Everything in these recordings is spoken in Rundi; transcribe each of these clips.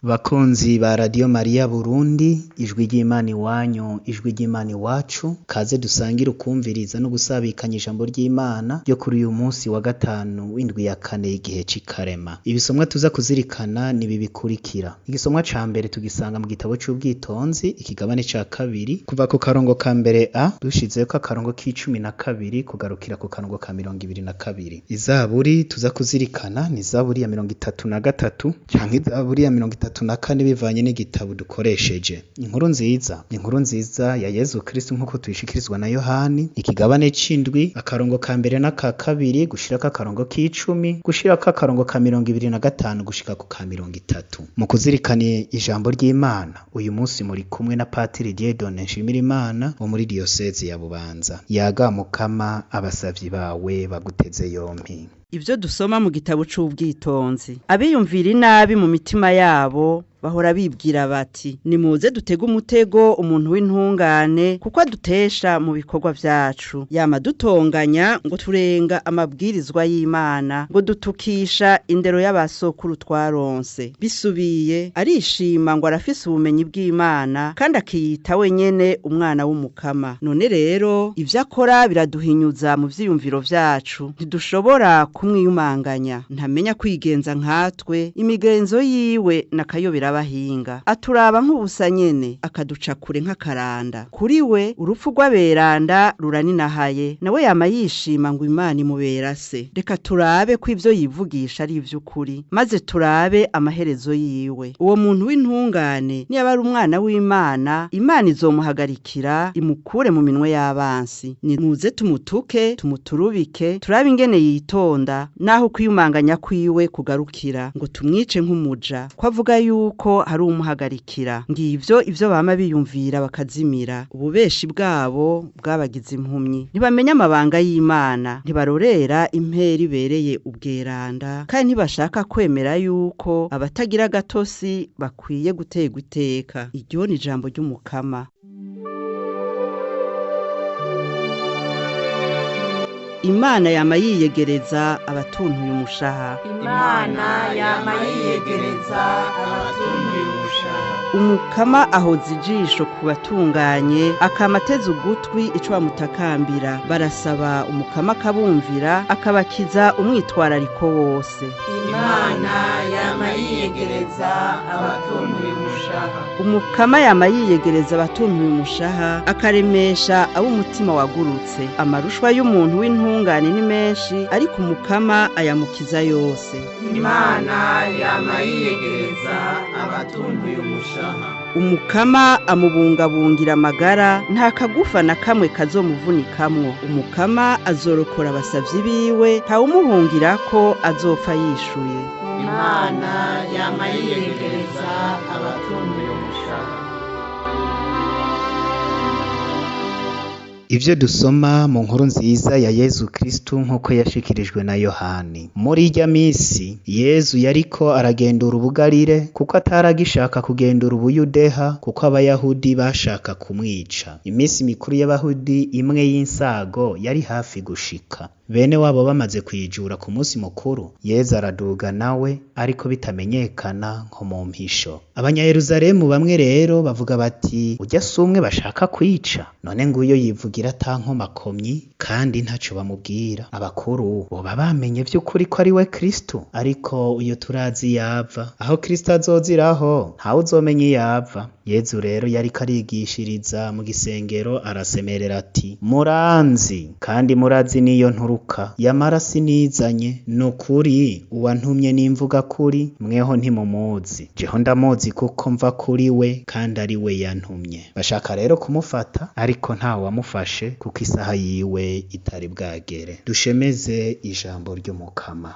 Bakunzi ba Radiyo Mariya Burundi, ijwi ry'Imana iwanyu, ijwi ry'Imana iwacu, kaze dusangire ukwumviriza no gusabikanya ijambo ry'Imana ryo kuri uyu munsi wa gatanu w'indwi ya kane y'igihe c'ikarema. Ibisomwa tuza kuzirikana ni ibi bikurikira. Igisomwa ca mbere tugisanga mu gitabo c'ubwitonzi, ikigabane ca kabiri, kuva ku karongo ka mbere A, dushizeko akarongo k'icumi na kabiri kugarukira ku karongo ka 22. Izaburi tuza kuzirikana ni izaburi ya 33 canke izaburi ya 34 bivanye n'igitabo dukoresheje. Inkuru nziza, inkuru nziza ya Yezu Kristo nkuko tuyishikirizwa na Yohani, ikigabane c'indwi, akarongo ka mbere n'aka kabiri gushirako akarongo k'icumi, gushirako akarongo ka 25 gushika ku ka 30. Mu kuzirikana ijambo ry'Imana, uyu munsi muri kumwe na Patiri Dieudonne Nshimirimana wo muri Diyosezi ya Bubanza. Yaga Mukama, abasavyi bawe baguteze yompi. Ivyo dusoma mu gitabo c'ubwitonzi. Abiyumvira inabi mu mitima yabo bahora bibwira bati: nimuze dutege umutego umuntu w'intungane, kuko adutesha mu bikorwa vyacu. Yama dutonganya ngo turenga amabwirizwa y'Imana, ngo dutukisha indero y'abasokuru twaronse. Bisubiye arishima ngo arafise ubumenyi bw'Imana, kandi akiyita wenyene umwana w'Umukama. None rero ivyo akora biraduhinyuza mu vyiyumviro vyacu, ntidushobora kumwiyumanganya. Ntamenya kwigenza nkatwe, imigenzo yiwe nakayobera abahinga. Aturaba nk'ubusa nyene, akaduca kure nk'akaranda. Kuri we urupfu rw'aberanda ruraninahaye, nawe yama yishima ngo Imana imubera se. Reka turabe ko ivyo yivugisha ari ivy'ukuri, maze turabe amaherezo yiwe. Uwo muntu w'intungane niyaba ari umwana w'Imana, Imana izomuhagarikira imukure mu minwe y'abansi. Nimuze tumutuke, tumuturubike, turabe ingene yitonda, naho kwiyumanganya kwiwe kugarukira, ngo tumwice nk'umuja, ko avuga yuko hari umuhagarikira. Ngivyo ivyo bama biyumvira bakazimira. Ububeshi bwabo bwabagize impumyi. Ntibamenya amabanga y'Imana, ntibarorera impera ibereye ubweranda, kandi ntibashaka kwemera yuko abatagira gatosi bakwiye gutegwa iteka. Iryo ni ijambo ry'Umukama. Imana yama yiyegereza abatuntuye umushaha. Imana yama yiyegereza abatuntuye umushaha. Umukama ahoza ijisho ku batunganye, akamateza ugutwi ico bamutakambira. Barasaba Umukama akabumvira, akabakiza umwitwarariko wose. Imana yama yiyegereza abatuntuye umushaha. Umukama yama yiyegereza abatuntuye umushaha, akaremesha ab'umutima wagurutse. Amarushwa y'umuntu w'intungane ni menshi, ariko Umukama ayamukiza yose. Imana yama yiyegereza abatuntuye umushaha. Umukama amubungabungira amagara, nta kagufa na kamwe kazomuvunikamwo. Umukama azorokora abasavyi biwe, ntawumuhungirako azopfa yishuye. Imana yama yiyegereza abatuntuye umushaha. Ivyo dusoma mu nkuru nziza ya Yezu Kristo nkuko yashikirijwe na Yohani. Muri irya misi Yezu yariko aragendura ubugarire, kuko ataragishaka kugendura ubuyudeha, kuko abayahudi bashaka kumwica. Imisi mikuru y'abahudi imwe y'insago yari hafi gushika. Bene wabo bamaze kwijura ku munsi mukuru, Yezu araduga nawe, ariko bitamenyekana nko mu mpisho. Abanyayerusalemu bamwe rero bavuga bati: urya si umwe bashaka kwica? None nguyo yivugira ata nkomakomyi, kandi ntaco bamubwira. Abakuru boba bamenye vy'ukuri ko ari we Kristo, ariko uyo turazi yava. Aho Kristo azoziraho, ntawe uzomenya iyava. Yezu rero yariko arigishiriza mu gisengero, arasemerera ati: muranzi, kandi murazi niyo nturuka. Yamara sinizanye, nukuri uwantumye nimvuga kuri, mweho ntimumuzi. Jeho ndamuzi kuko mva kuri we, kandi ari we yantumye. Bashaka rero kumufata, ariko nta wamufashe, kuko isaha yiwe itari bwagere. Dushemeze ijambo ry'Umukama.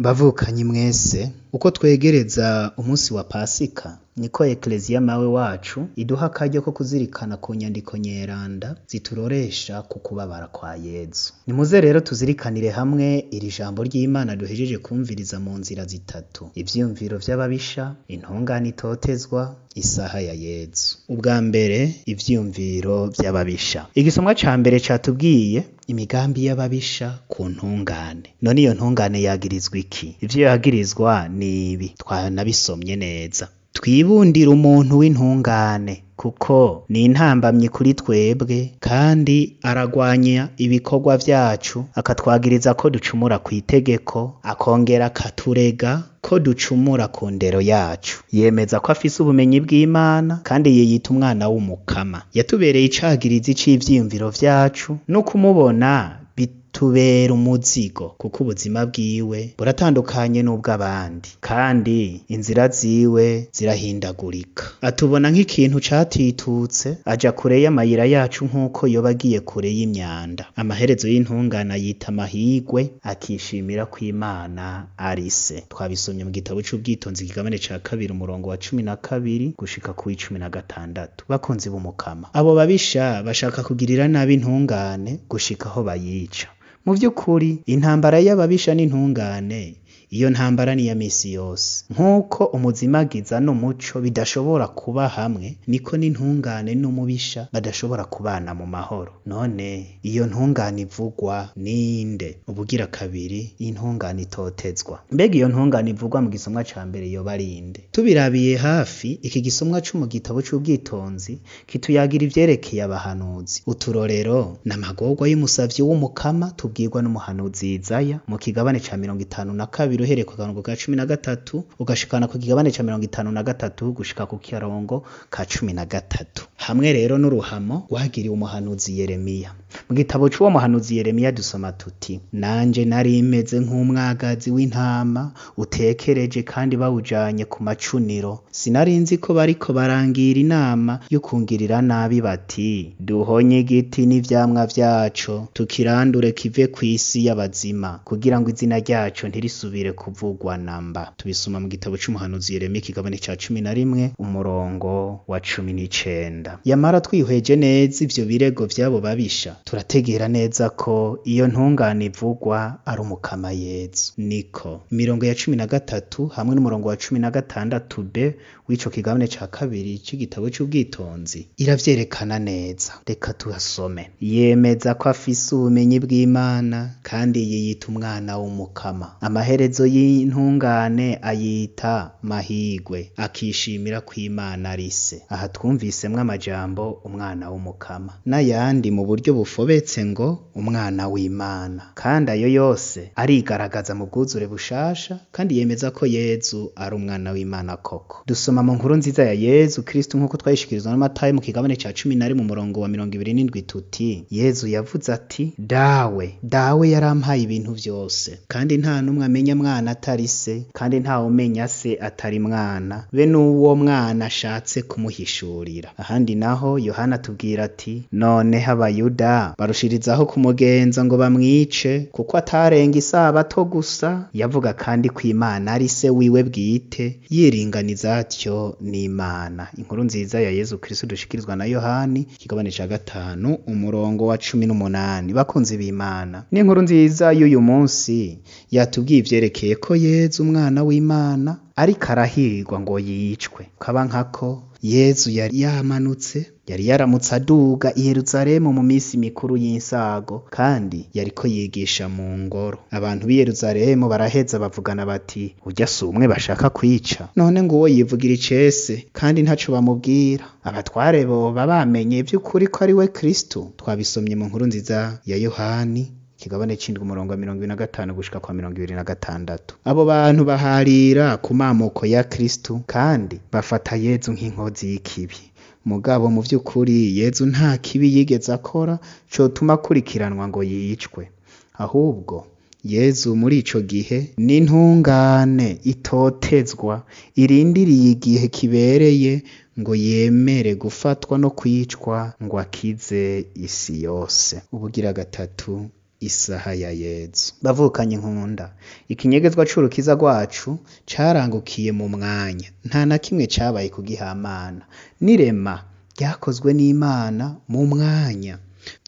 Bavukanyi mwese, uko twegereza umunsi wa Pasika niko Ekleziya mawe wacu iduha akaryo ko kuzirikana ku nyandiko nyeranda zituroresha ku kubabara kwa Yezu. Nimuze rero tuzirikanire hamwe iri jambo ry'Imana duhejeje kumviriza mu nzira zitatu: ivyiyumviro vy'ababisha, intungane itotezwa, isaha ya Yezu. Ubwa mbere, ivyiyumviro vy'ababisha. Igisomwa ca mbere catubwiye imigambi y'ababisha ku ntungane. None iyo ntungane yagirizwa iki? Ivyo yagirizwa ni ibi, twanabisomye neza. Twibundire umuntu w'intungane kuko ni intambamyi kuri twebwe, kandi aragwanya ibikorwa vyacu, akatwagiriza ko ducumura kw'itegeko, akongera akaturega ko ducumura ku ndero yacu. Yemeza ko afise ubumenyi bw'Imana kandi yiyita umwana w'umukama. Yatubereye icagirizi c'ivyiyumviro vyacu, no kumubona bitubera umuzigo, kuko ubuzima bwiwe buratandukanye n'ubw'abandi, kandi inzira ziwe zirahindagurika. Atubona nk'ikintu catitutse, aja kure y'amayira yacu nk'uko yoba agiye kure y'imyanda. Amaherezo y'intungane ayita amahigwe, akishimira ko Imana ari se. Twabisomye mu gitabo c'Ubwitonzi ikigabane ca kabiri umurongo wa 12 gushika ku 16. Bakunzi b'Umukama, abo babisha bashaka kugirira nabi intungane gushika aho bayica. Mu vy'ukuri intambara y'ababisha n'intungane, iyo ntambara ni iya misi yose. Nk'uko umuzimagiza n'umuco bidashobora kuba hamwe, niko n'intungane n'umubisha badashobora kubana mu mahoro. None iyo ntungane ivugwa ninde? Ubugira kabiri, intungane itotezwa. Mbega iyo ntungane ivugwa mu gisomwa ca mbere yoba ari inde? Tubirabiye hafi, iki gisomwa co mu gitabo c'Ubwitonzi kituyagira ivyerekeye abahanuzi. Uturorero ni amagorwa y'umusavyi w'Umukama tubwirwa n'umuhanuzi Izaya mu kigabane ca 52 uhereye ku karongo ka 13 ugashikana ku kigabane ca 53 gushika ku karongo ka 13. Hamwe rero n'uruhamo rwagiriwe umuhanuzi Yeremiya. Mu gitabo c'uwo muhanuzi Yeremiya dusoma tuti: nanje nari meze nk'umwagazi w'intama utekereje kandi bawujanye ku macuniro. Sinari nzi ko bariko barangira inama yo kungirira nabi bati: duhonye igiti n'ivyamwa vyaco, tukirandure kive kw'isi y'abazima, kugira ngo izina ryaco ntirisubire kuvugwa namba. Tubisoma mu gitabo c'umuhanuzi Yeremiya ikigabane ca 11 umurongo wa 19. Yamara twihweje neza ivyo birego vy'abo babisha, turategera neza ko iyo ntungane ivugwa ari Umukama Yezu. Niko imirongo ya 13 hamwe n'umurongo wa 16 b w'ico kigabane ca kabiri c'igitabo c'Ubwitonzi iravyerekana neza. Reka tuhasome. Yemeza ko afise ubumenyi bw'Imana kandi yiyita umwana w'Umukama. Amaherezo y'intungane ayita mahigwe, akishimira ko Imana ari se. Aha twumvisemwo amajambo umwana w'Umukama n'ayandi mu buryo bufobetse ngo umwana w'Imana, kandi ayo yose arigaragaza mu bwuzure bushasha, kandi yemeza ko Yezu ari umwana w'Imana koko. Dusoma mu nkuru nziza ya Yezu Kristu nk'uko twayishikirizwa na Matayo mu kigabane ca 11 mu murongo wa 27 tuti: Yezu yavuze ati: Dawe, Dawe yarampaye ibintu vyose, kandi nta n'umwe amenya mwana atari se, kandi nta umenya se atari mwana, be n'uwo mwana ashatse kumuhishurira. Ahandi naho Yohana atubwira ati: noneho Abayuda barushirizaho kumugenza ngo bamwice, kuko atarenga isabato gusa. Yavuga kandi ko Imana ari se wiwe bwite, yiringaniza atyo n'Imana. Inkuru nziza ya Yezu Kristu dushikirizwa na Yohani ikigabane ca 5 umurongo wa 18. Bakunzi b'Imana, n'inkuru nziza y'uyu munsi yatubwiye ivyerekeye ko Yezu umwana w'Imana ariko arahirwa ngo yicwe. Kaba nkako Yezu yari yamanutse, yari yaramutse aduga i Yerusalemu mu misi mikuru y'insago, kandi yariko yigisha mu ngoro. Abantu b'i Yerusalemu baraheza bavugana bati: urya si umwe bashaka kwica? None ngo uwo yivugira icese kandi ntaco bamubwira. Abatware boba bamenye ivy'ukuri ko ari we Kristo? Twabisomye mu nkuru nziza ya Yohani kigabane c'indwi umurongo wa 25 gushika kwa 26. Abo bantu baharira ku mamoko ya Kristo kandi bafata Yezu nk'inkozi y'ikibi. Mugabo mu vy'ukuri Yezu nta kibi yigeze akora cotuma akurikiranwa ngo yicwe. Ahubwo Yezu muri ico gihe n'intungane itotezwa, irindiriye igihe kibereye ngo yemere gufatwa no kwicwa ngo akize isi yose. Ubugira gatatu, Isaha ya Yezu. Bavukanye inkunda, ikinyegezwa c'urukiza rwacu carangukiye mu mwanya, nta na kimwe cabaye kugihamana. N'irema ryakozwe n'Imana mu mwanya,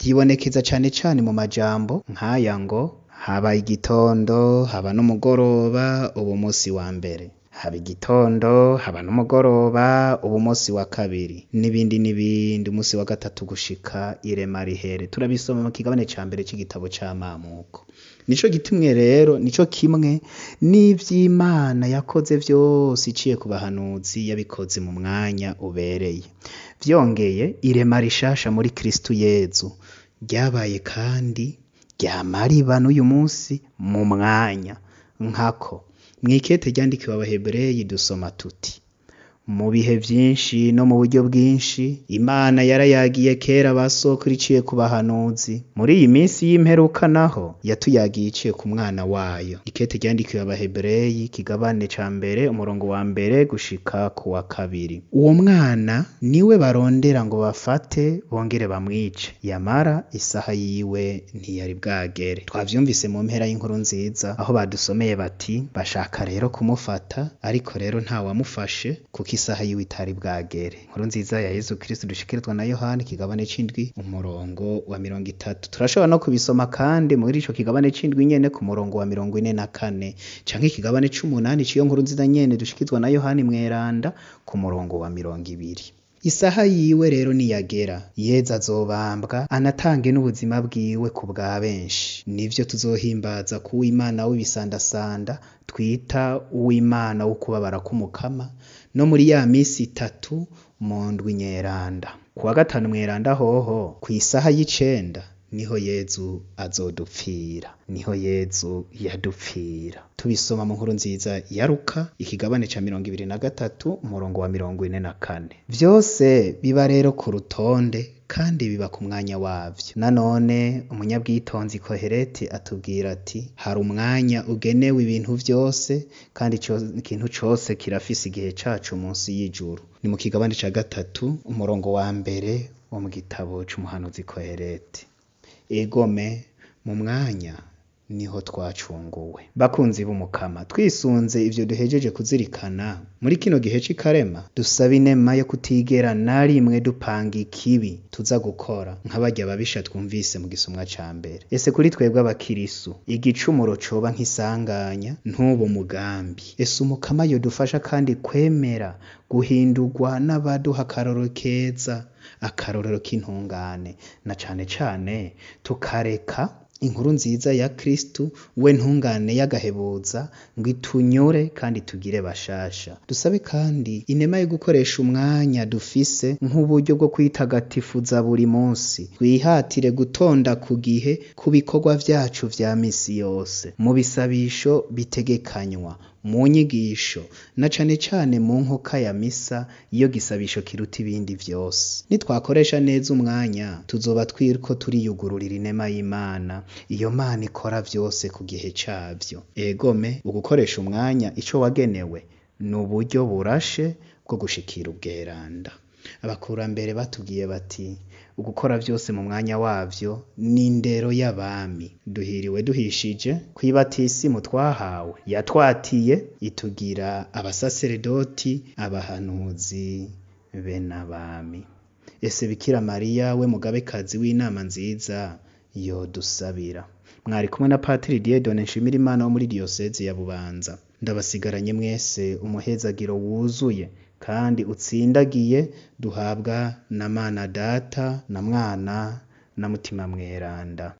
vyibonekeza cane cane mu majambo nk'aya ngo habaye igitondo, haba n'umugoroba, ubu musi wa mbere. Haba igitondo, haba n'umugoroba, ubu musi wa kabiri, n'ibindi n'ibindi, umusi wa gatatu gushika irema rihere. Turabisoma mu kigabane ca mbere c'igitabo c'amamuko. Nico gitumwe rero, nico kimwe n'ivy'Imana yakoze vyose iciye ku bahanuzi, yabikoze mu mwanya ubereye. Vyongeye, irema rishasha muri Kristu Yezu ryabaye kandi ryama riba n'uyu munsi mu mwanya. Nkako mw'ikete ryandikiwe Abahebureyi dusoma tuti: mu bihe vyinshi no mu buryo bwinshi Imana yarayagiye kera ba sokuru iciye ku bahanuzi, muri iyi minsi y'imperuka naho yatuyagiye iciye ku mwana wayo. Ikete ryandikiwe Abahebureyi kigabane ca mbere umurongo wa mbere gushika ku wa kabiri. Uwo mwana niwe barondera ngo bafate bongere bamwice, yamara isaha yiwe ntiyari bwagere. Twavyumvise mu mpera y'inkuru nziza aho badusomeye bati bashaka rero kumufata, ariko rero ntawamufashe kuko isaha yiwe itari bwagere. Inkuru nziza ya Yezu Kristu dushikirizwa na Yohani ikigabane c'indwi umurongo wa 30. Turashobora no kubisoma kandi muri ico kigabane c'indwi nyene ku murongo wa 44, canke ikigabane c'umunani c'iyo nkuru nziza nyene dushikirizwa na Yohani Mweranda ku murongo wa 20. Isaha yiwe rero niyagera, Yezu azobambwa anatange n'ubuzima bwiwe ku bwa benshi. Nivyo tuzohimbaza ku Uwimana w'ibisandasanda twita Uwimana w'ukubabara k'umukama, no muri ya misi itatu mu ndwi nyeranda. Ku wa gatanu mweranda hoho kw'isaha y'icenda niho Yezu azodupfira, niho Yezu yadupfira. Tubisoma mu nkuru nziza ya Luka ikigabane ca 23 umurongo wa 44. Vyose biba rero ku rutonde kandi biba ku mwanya wavyo. Nanone umunyabwitonzi Kohereti atubwira ati hari umwanya ugenewe ibintu vyose kandi ikintu cose kirafise igihe caco munsi y'ijuru. Ni mu kigabane ca 3 umurongo wa mbere wo mu gitabo c'umuhanuzi Kohereti. Egome mu mwanya niho twacunguwe. Bakunzi b'Umukama, twisunze ivyo duhejeje kuzirikana muri kino gihe c'ikarema, dusaba inema yo kutigera na rimwe dupanga ikibi tuza gukora nk'abarya babisha twumvise mu gisomwa ca mbere. Ese kuri twebwe abakirisu igicumuro coba nk'isanganya ntubu mugambi. Ese Umukama yodufasha kandi kwemera guhindurwa n'abaduha akarorero keza, akarorero k'intungane, na cane cane tukareka inkuru nziza ya Kristu we ntungane y'agahebuza ngo itunyure kandi tugire bashasha. Dusabe kandi inema yo gukoresha umwanya dufise nk'uburyo bwo kwitagatifuza buri munsi. Twihatire gutonda ku gihe ku bikorwa vyacu vya misi yose, mu bisabisho bitegekanywa, mu nyigisho, na cane cane mu nkoka ya misa iyo gisabisho kiruta ibindi vyose. Nitwakoresha neza umwanya tuzoba twiriko turiyugururira inema y'Imana, iyo Mana ikora vyose ku gihe cavyo. Egome ugukoresha umwanya ico wagenewe ni uburyo burashe bwo gushikira ubweranda. Abakurambere batubwiye bati ugukora vyose mu mwanya wavyo ni indero y'abami. Duhiriwe duhishije kw'ibatisimu twahawe, yatwatiye itugira abasaseredoti, abahanuzi be n'abami. Ese Bikira Mariya we mugabekazi w'inama nziza yodusabira. Mwari kumwe na Patiri Dieudonne Nshimirimana wo muri Diyosezi ya Bubanza. Ndabasigaranye mwese umuhezagiro wuzuye kandi utsindagiye duhabwa na Mana Data na Mwana na Mutima Mweranda.